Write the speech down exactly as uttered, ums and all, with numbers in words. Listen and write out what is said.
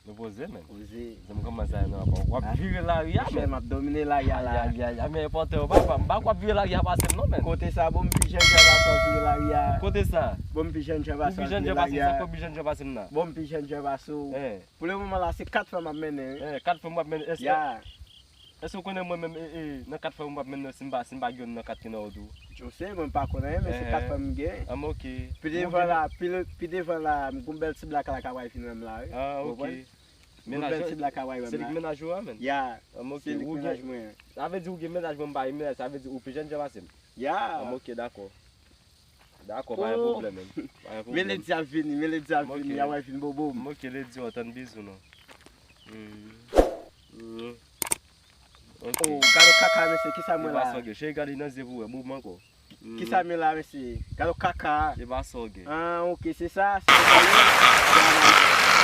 Nou poze, men. Poze. Zan m kòmanse a nan w ap vire lari a, Monchè, men. M ap domine lari a la. Ay, ay, ay, men enpòtan yo, papa. M pa kwè w ap vire lari a pase m, non, men. Kote sa, bon, m pi jèn jè pase w vire lari a. Kote sa? Bon, m pi jèn jè Ou pase pi w jèn vire jè pase, lari sa a. fè w pi jèn jè pase m nan? Bon, m pi jèn jè pase w. Eh, Pou le moman la, se kat fè m ap mennen wi. eh, kat fè m w ap mennen. Èske, Ya. èske w konnen mwen menm, eh, eh, nan kat fè m w ap mennen, si m pa, si m pa gen youn nan kat ki nan wout ou? Jose, mwen pa konnen, men se Eh. kat fè m gen. Ah, men ok. Pi devan la, pi, pi devan la, m gon bèl ti blak la ka pral fin wè m la wi. Ah, Ou ok. konprann? Gon Mennaj bèl la, ti blak ka pral wè se m li ki la. Mennaj ou a, men? Ya. Ah, men ok. Se li ki Ou mennaj gen, mwen. sa vle di ou gen mennaj mwen, m pa gen mennaj, sa vle di ou pi jèn jè pase m. Ya. Ah, men ok, dakò. Dakò, pa gen Oh. pwoblèm, men. Pa gen Men pwoblèm. Lady ap vini, men Lady ap Ok. vini, y ap vin bobo m. M ok, Lady, w tann bizou, non. Hmm. Hmm. Ok. Oh, gade kaka, mesye, kisa mwen la? Cheri, gade nan zye pou wè, bobo m ankò. Hmm. Kisa mwen la, mesye? Gade kaka. E pa sa w gen. Ah, ok, se sa, se sa.